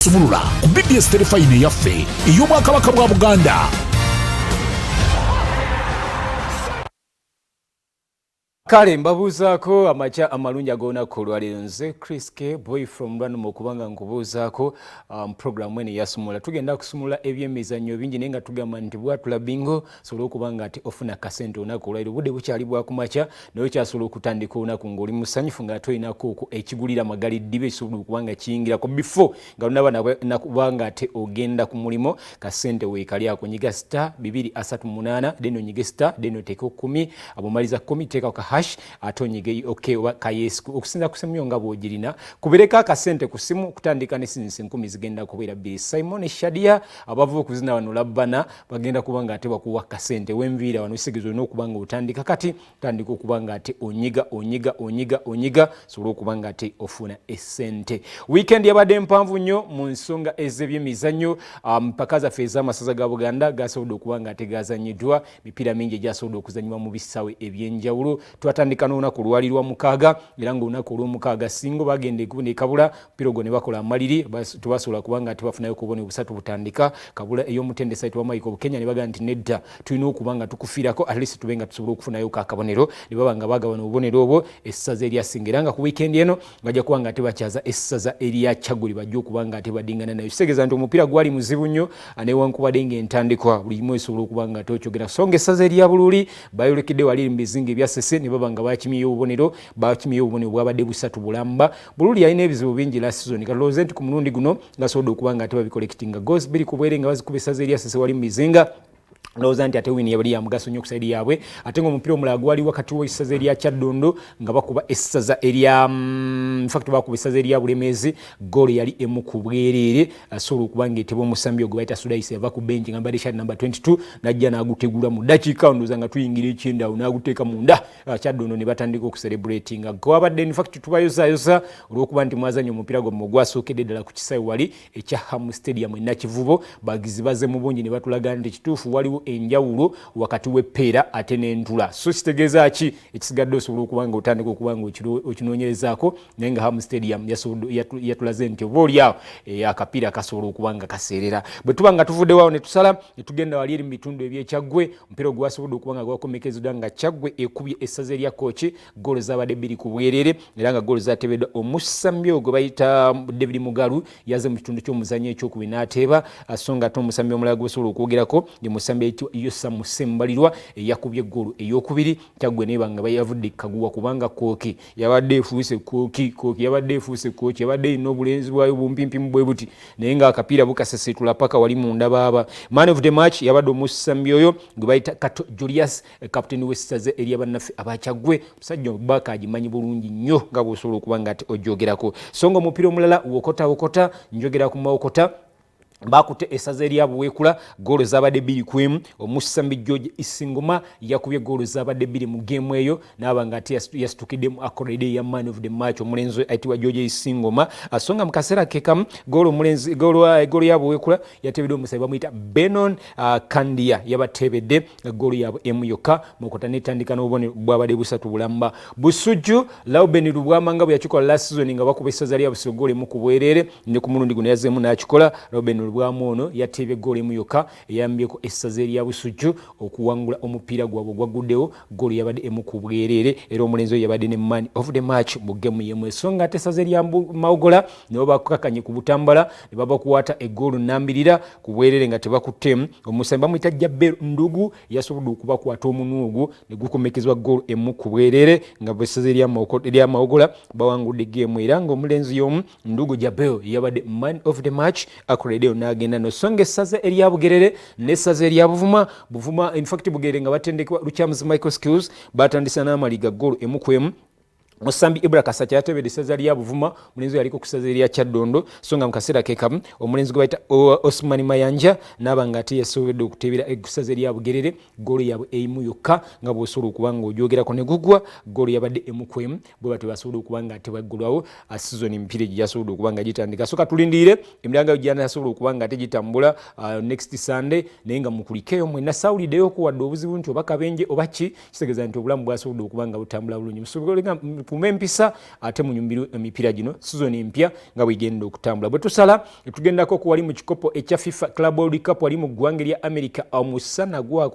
Sumulula ku BBS Terefayina eyaffe ey'Obwakabaka bwa Buganda. Kale mbabuuzaako amakya amalungi ag'olunaku olwaleero. Nze Chris K boy from Rwanum, okubanga nkubuuzaako programu eno eyasumula. Tugenda kusumula ebyemizannyo bingi, naye nga tugamba nti bwatula bingo sobole okuba nga ate ofuna kasente olunaku olwaleero. Obudde bukyali bwakumakya, naye okyasobola okutandika olunaku ng'oli musanyufu ng'ate olinako oku ekigulira amagali ddiba ekisobola okuba nga kiyingirako before nga lunaba nakuba nga ate ogenda ku mulimu. Kasente weekali ako, nyiga star 238, then onyige star, then oteeke 10. Abomaliza 10, teekako ka hash, ate onyige ok oba ka yes okusinza ku simu yo nga bw'ogirina. Kubereko akasente ku simu okutandika ne siringi 1000, zigenda kubeera 2. Simon Shadia abava okuzina wano labbana bagenda kuba nga ate bakuwa kasente wenviira wano. Kitegeeza olina okuba nga otandika kati, tandika okuba nga ate onyiga, onyiga, onyiga, onyiga sobole okuba nga ate ofuna esente. Weekend yabadde mpanvu nnyo mu nsonga ez'ebyemizannyo. Mpaka zaffe ez'amasaza ga Buganda gasobodde okuba nga ate gazanyiddwa, mipiira mingi egyasobodde okuzanyibwa mu bisaawe ebyenjawulo. Twatandika n'olunaku lwali lwa mukaaga, era ngaolunaku olwomukaaga singo bagenda ekabula omupiira ogwo ne bakola amaliri, tebasobola kubanga ate bafunayo kubona obusatu butandika kabula ey'omutendesa ayitibwa Michael Bukenya, ne bagamba nti nedda, tulina okuba nga tukufiirako, at least tube nga tusobola okufunayo kakabonero, ne baba nga bagabana obubonero obwo essaza eryasinga. Era nga ku weekend eno bajja kuba nga ate bakyaza essaza erya Kyaggwe, bajja okuba nga ate badingana nayo. Kitegeeza nti omupiira gwali muzibu nnyo, newankubadde ngaentandikwa buli kimu esobola okuba nga ate okyogera. So nga essaza erya Buluuli bayolekedde wali mu bizinga ebya Ssese, ne baba nga bakimyeyo obubonero, bakimyeyo obubonero bwabadde busatu bulamba. Buluuli yalina ebizibu bingi last season, katulowooze nti ku mulundi guno gasobodde okuba nga ate babicollectinga. Goals 2 ku bwere nga bazikuba essaza erya Ssese wali mu bizinga. Ndowooza nti ate win yabali ya mugaso nnyo ku side yaabwe. Ate ngaomupiira omulala gwali wakati w'essaza erya Kyaddondo nga bakuba essaza erya infact bakuba essaza erya Bulemeezi, goolo yali emu ku bwereere, asobola okuba ngaeteba omusambi ogwe bayita Sudaisi, yava ku bench nga mbadde shirt number 22, najja n'agutegula mu ddakiika ndowooza nga tuyingira ekyendawo n'aguteeka munda. Kyaddondo ne batandika okucelebratinga. Gwabadde, infact tubayozayoza olw'okuba nti mwazanya omupiira gwammwe ogwasookedde ddala ku kisaawe wali ekya Ham Stadium e Nakivubo. Bagizi baze mu bungi ne batulaga nti kituufu waliwo enjawulo wakati w'eppeera ate n'entula. So kitegeeza ki ekisigadde osobola okuba nga otandika okuba nga okinoonyerezaako, naye nga Ham Stadium yatulaze nti oba oliawo akapiira kasobola okuba nga kaseerera. Bwe tuba nga tuvuddewawo ne tusala ne tugenda wali eri mu bitundu ebyekyaggwe, omupiira ogwasobodde okuba nga gwakomekezeddwa nga Kyaggwe ekubye essaza erya Kooki, goolo zabadde 2 ku bwereere, era nga goolo zateebeddwa omusambi ogwe bayita David Mugalu, yaze mu kitundu ky'omuzannyo ekyokubiri n'ateeba. So nga ate omusambi omulala gwesobola okwogerako ye musambi ayitibwa Yosa Musembalirwa, eyakubye eggoolo eyokubiri. Kyaggwe neba nga bayavudde kaguwa, kubanga Kooki yabadde efuuse Kooki, Kooki yabadde efuuse Kooki, yabadde erina obulenzi bwayo bumpimpimu bwe buti, naye ng'akapiira bukasesetula paka wali munda. Baaba man of the match yabadde omusambi oyo gwe bayita Kato Julius, kapiteni w'essaza eryabannaffe abakyaggwe. Musajja baaka agimanyi bulungi nnyo nga bw'osobola okuba nga ate ojogerako. So nga omupiira omulala wokota wokota, njogera ku Mawokota, bakutte essaza erya Buweekula, goolo zabadde 2 ku 1. Omusambi George Isingoma yakubye goolo zabadde 2 mu geemu eyo, naaba nga ate yasitukiddemu accolade eya man of the match, omulenzi ayitibwa George Isingoma. So nga mu kaseera kekamu goolo omulenzi goolo ya Buweekula yateebeddwa omusambi bamuyita Benon Kandia, yabateebedde goolo yaabwe emu yokka. Mukota netandika n'obubonero bwabadde busatu bulamba. Busujju, Lauben Lubwama nga bwe yakikola last season nga bakuba essaza lya Busiro goolo emu ku bwereere, ne ku mulundi guno yazzeemu n'akikola. Lauben Lubwama ono yateebye goolo emu yokka eyambyeko essaza erya Busujju okuwangula omupiira gwabwe ogwagguddewo, goolo yabadde emu ku bwereere, era omulenzi oyo yabadde ne man of the match mu gemu yemu. So nga ate essaza erya Mawogola nabo bakakanye ku Butambala ne babakwata eggoolo nambirira ku bwereere nga tebakutteemu. Omusambi bamuyita Jabel Ndugu yasobodde okubakwata omunwe ogwo ne gukomekezebwa goolo emu ku bwereere, nga bwessaza erya Mawogola bawangudde geemu, era ng'omulenzi y'omu Ndugu Jabel yabadde man of the match, accolade n'agenda no. So nga essaza erya Bugerere n'essaza erya Buvuma, Buvuma infact Bugerere nga batendekebwa Lukyamuzi Michael Skills, batandisa n'amaliga goolo 1 ku 1. Musambi Ibra Kasakya yatebedde essaza lya Buvuma, omulenzi yaliko ku ssaza erya Kyaddondo. So nga mu kaseera ke kamu omulenzi gwe bayita Osman Mayanja naaba nga ate yasobodde okuteebera essaza erya Bugerere goolo yaabwe emu yokka, nga bw'osobola okuba nga ogyogerako ne gugwa, goolo yabadde 1 ku 1. Bwe batyo basobodde okuba nga ate baggulwawo season, emipiira egyo gyasobodde okuba nga gitandika. So katulindirire emiranga gyanasobola okuba nga ate gitambula next Sunday, naye nga mukulikeeyo mwenna. Saawuliddeyo okuwadde obuzibu nti oba kabenje oba ki, kitegeeza nti obulamu bwasobodde okuba nga butambula bulungi. Mukuume empisa ate munyumirwe emipiira gino sizoni empya nga bwegenda okutambula. Bwe tusala tugendako ku wali mu kikopo ekya FIFA Club World Cup wali mu ggwanga erya America, omusana gwako.